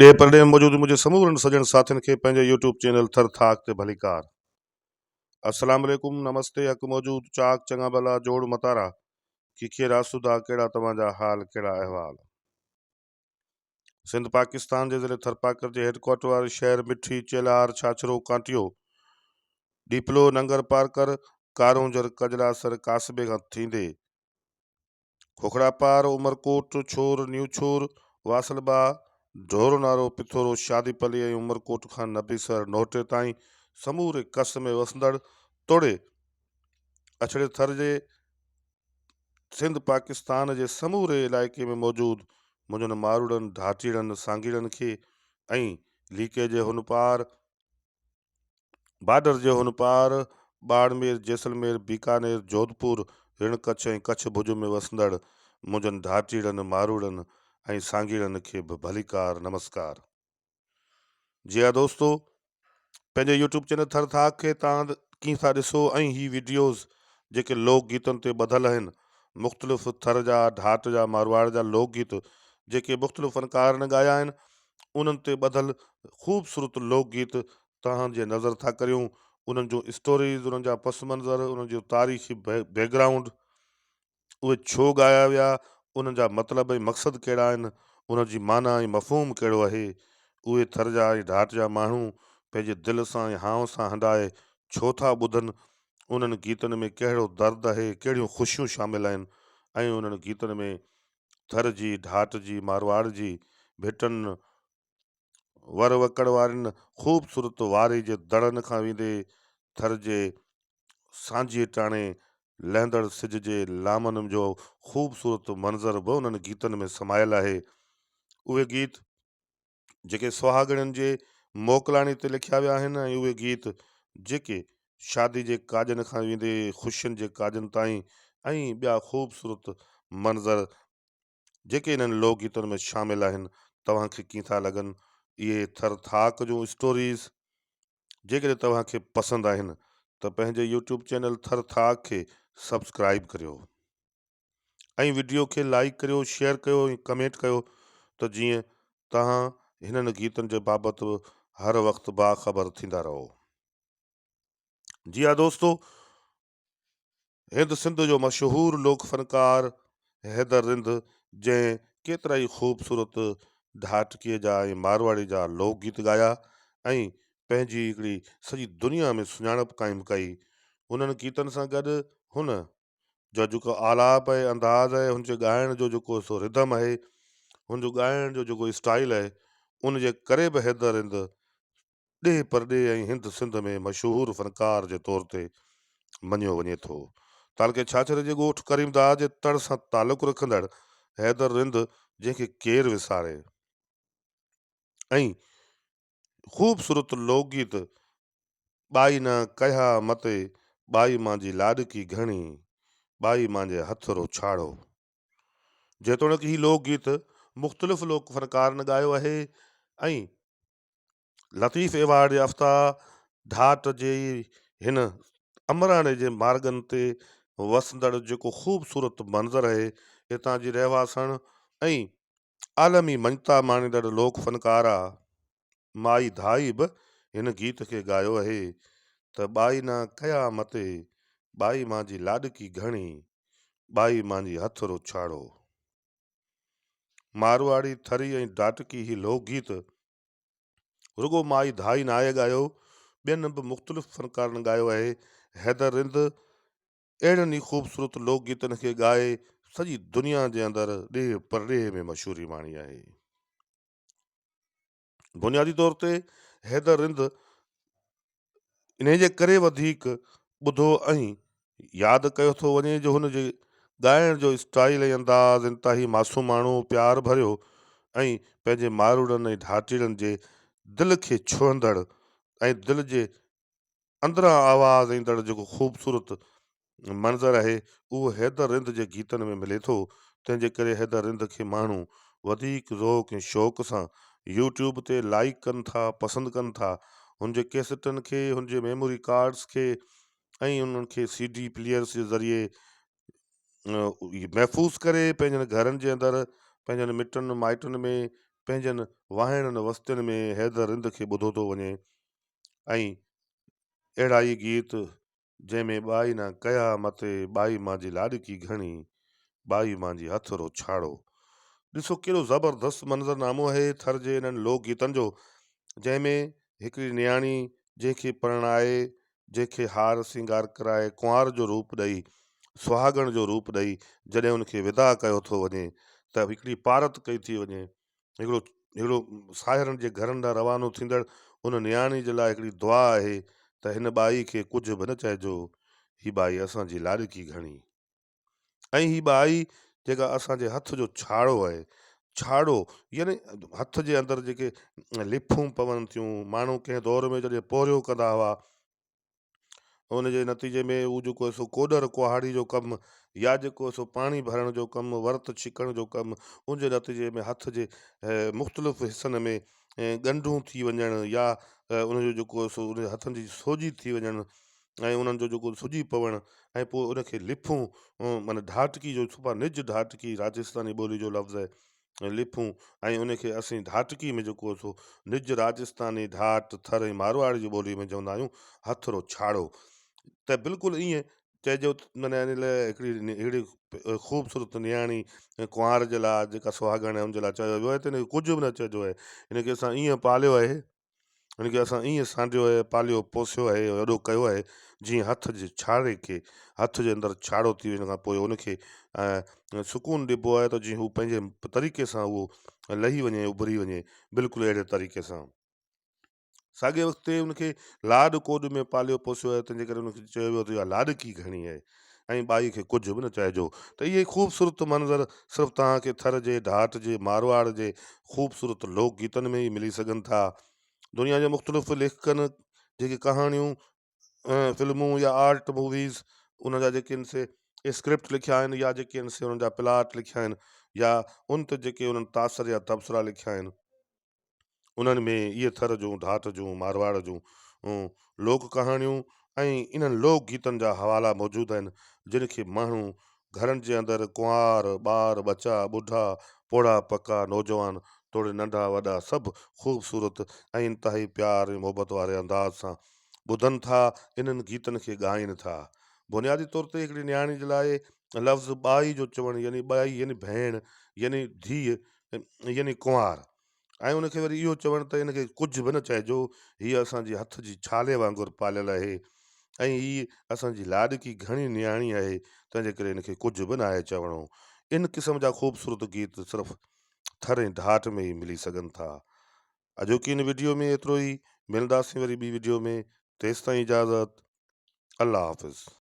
ڏيهه پرڏيهه ۾ موجود منهنجي سمورن سڄڻ ساٿين کي پنهنجي يوٽيوب چينل ٿر ٿاڪ تي ڀليڪار. السلام عليڪم نمستي حق موجود چاڪ چڱا ڀلا جوڙ متارا کيکي راسودا ڪهڙا توهان جا حال ڪهڙا احوال. سنڌ پاڪستان جي ضلعي ٿرپاڪر جي هيڊ ڪوارٽر واري شهر مٺي چيلهار ڇاڇرو ڪانٽيو ڏيپلو ننگر پارڪر ڪارونجهر ڪجلاسر ڪاسبي کان ٿيندي کوکڙاپار، عمرڪوٽ، ڇور، نيوڇور، واصلبا، ڍورونارو، پٿورو، شادي پلي ۽ عمرڪوٽ کان نبيسر نوهٽي تائين سموري ڪس ۾ وسندڙ توڙي اڇڙي ٿر جي سنڌ پاڪستان جي سموري علائقي ۾ موجود منهنجن ماروئڙن، ڍاٽيڙن، سانگيڙن کي ۽ ليڪي جي هن پار بارڊر جي هن پار ٻاڙمير، جيسلمير، بيڪانير، جوڌپور، رڻ ڪڇ ۽ ڪڇ ڀڄ ۾ وسندڙ منهنجن ڍاٽيڙن، ماروئڙن ۽ سانگيڙن کي به ڀليڪار نمسڪار. جي ها دوستو پنهنجي يوٽيوب چينل ٿر ٿاڪ کي تان ڪيئن ٿا ڏسو ۽ هي وڊيوز جيڪي لوڪ گيتن تي ٻڌل آهن مختلف ٿر جا ڍاٽ جا مارواڙ جا لوڪ گيت جيڪي مختلف فنڪارن ڳايا آهن انهن تي ٻڌل خوبصورت لوڪ گيت توهان جي نظر ٿا ڪريون انهن جون اسٽوريز انهن جا پس منظر انهن جو تاريخي بيڪ گرائونڊ اهي ڇو ڳايا ويا انهن جا مطلب ۽ مقصد ڪهڙا آهن انهن جي معنيٰ ۽ مفهوم ڪهڙو آهي اهي ٿر جا ۽ ڍاٽ جا ماڻهو پنهنجي دل سان ۽ هانء سان هنڊائي ڇو ٿا ٻڌن انهن گيتن ۾ ڪهڙو درد آهي ڪهڙيون خوشيون شامل آهن ۽ انهن گيتن ۾ ٿر جي، ڍاٽ جي، مارواڙ جي ڀٽن، ور وڪڙ وارين خوبصورت واري جي دڙن کان ويندي ٿر جي سانجهيء ٽاڻي لهندڙ سج جي لامن جو خوبصورت منظر به انهن گيتن ۾ سمايل آهي. اهي گيت جيڪي سهاڳڻين جي موڪلاڻي تي لکيا ويا آهن ۽ اهي گيت جيڪي شادي جي ڪاڄن کان ويندي خوشين جي ڪاڄن تائين ۽ ٻيا خوبصورت منظر جيڪي انهن لوڪ گيتن ۾ شامل آهن توهان کي ڪيئن ٿا لڳن اهي ٿر ٿاڪ جون اسٽوريز جيڪڏهن توهان کي پسند آهن ته پنهنجي يوٽيوب چينل ٿر ٿاڪ کي سبسڪرائب ڪريو. ۽ وڊيو کي لائيڪ ڪريو شيئر ڪيو ۽ ڪمينٽ ڪيو ته جيئن توهان هنن گيتن جي بابت هر وقت باخبر ٿيندا رهو. جي ها دوستو هند سنڌ جو مشهور لوڪ فنڪار حيدر رند جنهن ڪيترائي خوبصورت ڍاٽڪي جا ۽ مارواڙي جا لوڪ گيت ڳايا ۽ پنهنجي هڪڙي سڄي دنيا ۾ سڃاڻپ قائم ڪئي انهن گيتن سان گڏ هن جو جيڪو آلاپ آهي انداز آهي هن جي ڳائڻ جو جيڪو سو ردم آهي هن جو ڳائڻ جو جيڪو اسٽائل آهي ان جي ڪري به حيدر هند ڏيهه پرڏيهه ۽ هند سنڌ ۾ مشهور فنڪار جي طور تي مڃيو وڃي ٿو. تعلقي ڇاڇري جي ڳوٺ ڪريمداد جي تڙ سان تعلق رکندڙ حيدر رند جنهن کي ڪير وساري ۽ خوبصورت لوڪ گيت ٻائي نه ڪيها متي ٻائي مانجي لاڏڪي گهڻي ٻائي مانجي هٿ رو ڇاڙو. جيتوڻيڪ هي لوڪ گيت مختلف لوڪ فنڪارن ڳايو آهي ۽ لطيف ايوارڊ يافته ڍاٽ جي هن امراڻي جي مارڳن تي وسندڙ جيڪو خوبصورت منظر آهي هتان جي رهواسڻ ۽ عالمي مڃتا ماڻيندڙ لوڪ فنڪارا مائي ڌائي به هن گيت کي ڳايو اهي ته ٻائي نه ڪيا متي، ٻائي مانجي لاڏڪي گهڻي، ٻائي مانجي هٿ رو ڇاڙو. مارواڙي، ٿري ۽ ڊاٽڪي هي لوڪ گيت رڳو مائي ڌائي ناهي ڳايو، ٻين به مختلف فنڪارن ڳايو اهي. حيدر رند اهڙن ئي خوبصورت لوڪ گيتن کي ڳائي سڄي دنيا جي اندر ڏيهه پرڏيهه ۾ مشهوري ماڻي آهي. بنيادي طور تي حيدر رند انهي جي ڪري وڌيڪ ٻڌو ۽ ياد ڪيو ٿو وڃي جو هن جي ڳائڻ جو اسٽائيل ۽ انداز انتهائي معصوماڻو، پيار ڀريو ۽ پنهنجي ماروئڙن ۽ ڍاٽيڙن جي دل کي ڇهندڙ ۽ دل جي اندران آواز ايندڙ جيڪو خوبصورت منظر آهي اهو حيدر رند جي گيتن ۾ ملي ٿو تنهن جي ڪري حيدر رند کي ماڻهو وڌيڪ ذوق ۽ شوق سان يوٽيوب تي لائيڪ ڪن ٿا پسند ڪن ٿا هن جي ڪيسٽن کي هن جي ميموري ڪارڊس کي ۽ انهن کي سي ڊي پليئرس جي ذريعي محفوظ ڪري پنهنجن گهرن جي اندر پنهنجن مٽن مائٽن ۾ پنهنجن واهڻن وستين ۾ حيدر رند کي ٻڌو ٿو وڃي ۽ اهڙا ئي گيت جنهن ۾ ٻائي نا ڪيا متي ٻائي مانجي لاڏڪي گهڻي ٻائي مانجي هٿ رو ڇاڙو. ڏسو ڪيڏو زبردست منظر نامو آهي ٿر جي انهن لوڪ گيتن جو جنهن ۾ هڪڙي نياڻي جنهن کي پرڻائي جنهن کي هار سينگار ڪرائي ڪنوار جو روپ ڏئي سهاڳڻ جو روپ ڏئي جڏهن ان کي وداع ڪيو ٿو وڃي ته هڪڙي پارت ڪئي ٿي وڃي هڪڙو هڪڙو ساهرن جي گهرن ڏانهن روانو ٿيندڙ ان نياڻي جي لاء هڪڙي دعا آهي ته هن ٻائي کي ڪجهه به نه چئجو هي ٻائي اسان جي لاڏڪي گهڻي ۽ هي ٻائي جيڪا اسان جي هٿ جو ڇاڙو آهي ڇاڙو يعني هٿ جي اندر جيڪي لڦون پون ٿيون ماڻهو ڪنهن دور ۾ جڏهن پورهيو ڪندا هئا ان جي نتيجي ۾ هو جيڪو آهي سو ڪوڏر ڪهاڙي جو ڪم يا جيڪو آهي سو پاڻي ڀرڻ جو ڪم ورت ڇڪڻ جو ڪم ان جي نتيجي ۾ هٿ جي مختلف حصن ۾ ڳنڍون ٿي وڃڻ يا ان جو جيڪو آهي سو ان جي هٿن جي سوڄي ٿي وڃڻ ۽ انهن جو جيڪو سڄي پوڻ ۽ پوء ان کي لڦون معنيٰ ڍاٽڪي جو صفا نج ڍاٽڪي راجستاني ٻولي جو لفظ آهي لڦون ۽ ان کي اسين ڍاٽڪي ۾ جيڪو سو نج راجستاني ڍاٽ ٿر ۽ مارواڙي جي ٻولي ۾ چوندا آهيون هٿ رو ڇاڙو ته بلڪل ائين چئجو معنيٰ ان لاء هڪڙي اهڙي خوبصورت نياڻي ڪنوار جي لاء جيڪا سهاڳڻ آهي ان جي لاء چيو ويو آهي ته ان کي ڪجهه به نه چئجو آهي ان کي اسان ائين پاليو آهي هن کي اسان ائين سانڍيو آهي، پاليو پوسيو آهي، وڏو ڪيو آهي، جيئن هٿ جي ڇاڙي کي هٿ جي اندر ڇاڙو ٿي وڃڻ کان پوء ان کي سڪون ڏبو آهي ته جيئن هو پنهنجي طريقي سان اهو لهي وڃي اڀري وڃي بلڪل اهڙي طريقي سان ساڳي وقت تي ان کي لاڏ ڪوڏ ۾ پاليو پوسيو آهي تنهنجي ڪري ان کي چيو ويو ته اها لاڏڪي گهڻي آهي ۽ ٻائي کي ڪجهه به نه چئجو ته اهي خوبصورت منظر صرف توهان کي ٿر جي ڍاٽ جي مارواڙ جي خوبصورت لوڪ گيتن ۾ ئي ملي سگهن ٿا دنيا جي مختلف ليکڪن جيڪي ڪهاڻيون فلمون يا آرٽ موويز ان جا جيڪي آهن سي اسڪرپٽ لکيا آهن يا جيڪي آهن سي انهن جا پلاٽ لکيا آهن يا ان تي جيڪي انهن تاثر يا تبصرا لکيا آهن انهن ۾ اهي ٿر جون، ڍاٽ جون، مارواڙ جون لوڪ ڪهاڻيون ۽ انهن لوڪ گيتن جا حوالا موجود آهن، جن کي ماڻهو گهرن جي اندر ڪنوار، ٻار ٻچا، ٻڍا، پوڙها پڪا، نوجوان توڙي ننڍا وڏا سڀ خوبصورت ۽ انتهائي پيار ۽ محبت واري انداز سان ٻڌن ٿا، انهن گيتن کي ڳائين ٿا. بنيادي طور تي هڪڙي نياڻي جي لاء لفظ ٻائي جو چوڻ يعني ٻائي يعني ڀيڻ يعني ڌيء يعني ڪنوار ۽ ان کي وري اهو چوڻ ته ان کي ڪجهه به نه چئجو، هيء اسان جي هٿ جي ڇالي وانگر پاليل آهي ۽ هيء اسان جي لاڏڪي گهڻي نياڻي آهي، تنهن جي ڪري ان کي ڪجهه به ناهي چوڻو. ان قسم جا خوبصورت گيت صرف ٿر ۽ ڍاٽ ۾ ئي ملي سگهن ٿا. اڄوڪي هن وڊيو ۾ ايترو ئي، ملنداسين وري ٻي وڊيو ۾، تيستائين اجازت، الله حافظ.